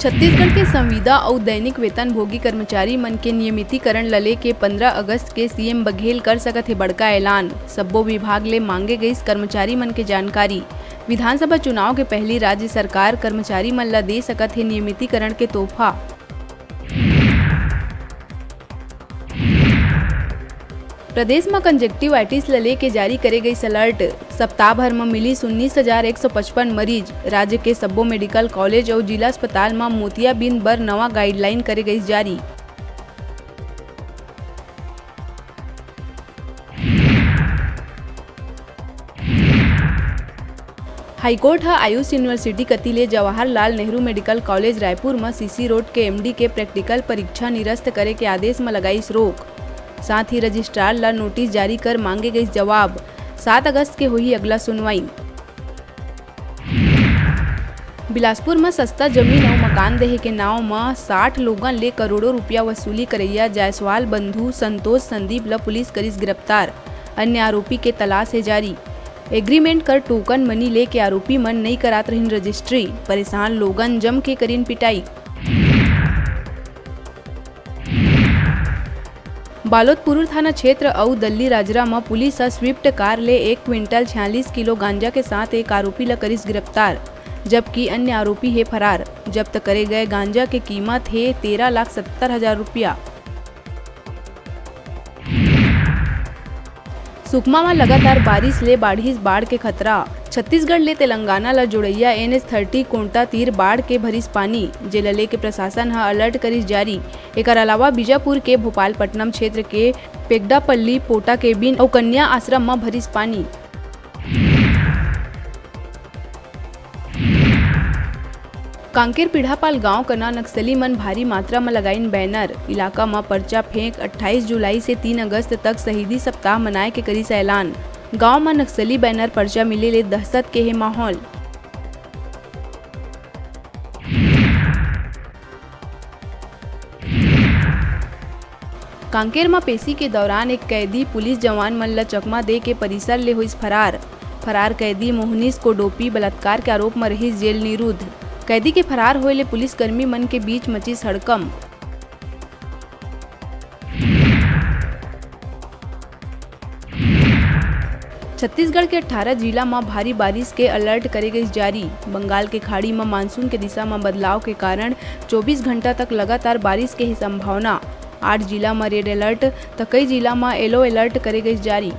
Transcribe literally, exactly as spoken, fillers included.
छत्तीसगढ़ के संविदा अउ दैनिक वेतन भोगी कर्मचारी मन के नियमितीकरण ल लेके पंद्रह अगस्त के सीएम बघेल कर सकत हे बड़का ऐलान। सब्बो विभाग ले मांगे गइस कर्मचारी मन के जानकारी। विधानसभा चुनाव के पहली राज्य सरकार कर्मचारी मन ल दे सकत हे नियमितीकरण के तोहफा। प्रदेश म कंजक्टिवाइटिस ल लेके जारी करे गइस अलर्ट। सप्ताह भर म मिलिस उन्नीस हजार एक सौ पचपन मरीज। राज्य के सब्बो मेडिकल कॉलेज अउ जिला अस्पताल म मोतियाबिंद बर नवा गाइडलाइन करे गइस जारी। हाईकोर्ट ह आयुष यूनिवर्सिटी कति ले जवाहरलाल नेहरू मेडिकल कॉलेज रायपुर म सीसी रोड के एमडी के प्रैक्टिकल परीक्षा निरस्त करे के आदेश म लगाइस रोक। साथ ही रजिस्ट्रार ल नोटिस जारी कर मांगे गइस जवाब। सात अगस्त के होही अगला सुनवाई। बिलासपुर म सस्ता जमीन अउ मकान देहे के नांव म साठ लोगन ले करोड़ों रुपया वसूली करइया जायसवाल बंधु संतोष संदीप ल पुलिस करिस गिरफ्तार। अन्य आरोपी के तलाश हे जारी। एग्रीमेंट कर टोकन मनी लेके आरोपी मन नइ करात रहिन रजिस्ट्री। परेशान लोगन जम के करिन पिटाई। बालोद पुरूर थाना क्षेत्र अउ दल्ली राजरा म पुलिस ह स्विफ्ट कार ले एक क्विंटल छियालीस किलो गांजा के साथ एक आरोपी ल करिस गिरफ्तार, जबकि अन्य आरोपी हे फरार। जब्त करे गए गांजा के कीमत हे तेरह लाख सत्तर हजार रुपया। सुकमा म लगातार बारिश ले बाढ़िस बाढ़ के खतरा। छत्तीसगढ़ ले तेलंगाना ल जोड़इया एनएच थर्टी कोंटा तीर बाढ़ के भरिस पानी, जेला लेके प्रशासन ह अलर्ट करिस जारी। एकर अलावा बीजापुर के भोपालपट्टनम क्षेत्र के पेगडापल्ली, पोटा केबिन अउ कन्या आश्रम म भरिस पानी। कांकेर पीढ़ापाल गांव कना नक्सली मन भारी मात्रा म लगाइन बैनर। इलाका म पर्चा फेंक अट्ठाईस जुलाई से तीन अगस्त तक शहीदी सप्ताह मनाए के करिस ऐलान। गांव म नक्सली बैनर पर्चा मिले ले दहशत के हे माहौल। कांकेर म पेशी के दौरान एक कैदी पुलिस जवान मन ल चकमा दे के परिसर ले होइस फरार। फरार कैदी मोहनीश कोडोपी बलात्कार के आरोप म रहिस जेल निरुद्ध। कैदी के फरार होए ले पुलिसकर्मी मन के बीच मचिस हड़कंप। छत्तीसगढ़ के अट्ठारह जिला म भारी बारिश के अलर्ट करे गइस जारी। बंगाल के खाड़ी म मानसून के दिशा म बदलाव के कारण चौबीस घंटा तक लगातार बारिश के ही संभावना। आठ जिला म रेड अलर्ट, त कई जिला म येलो अलर्ट करे गइस जारी।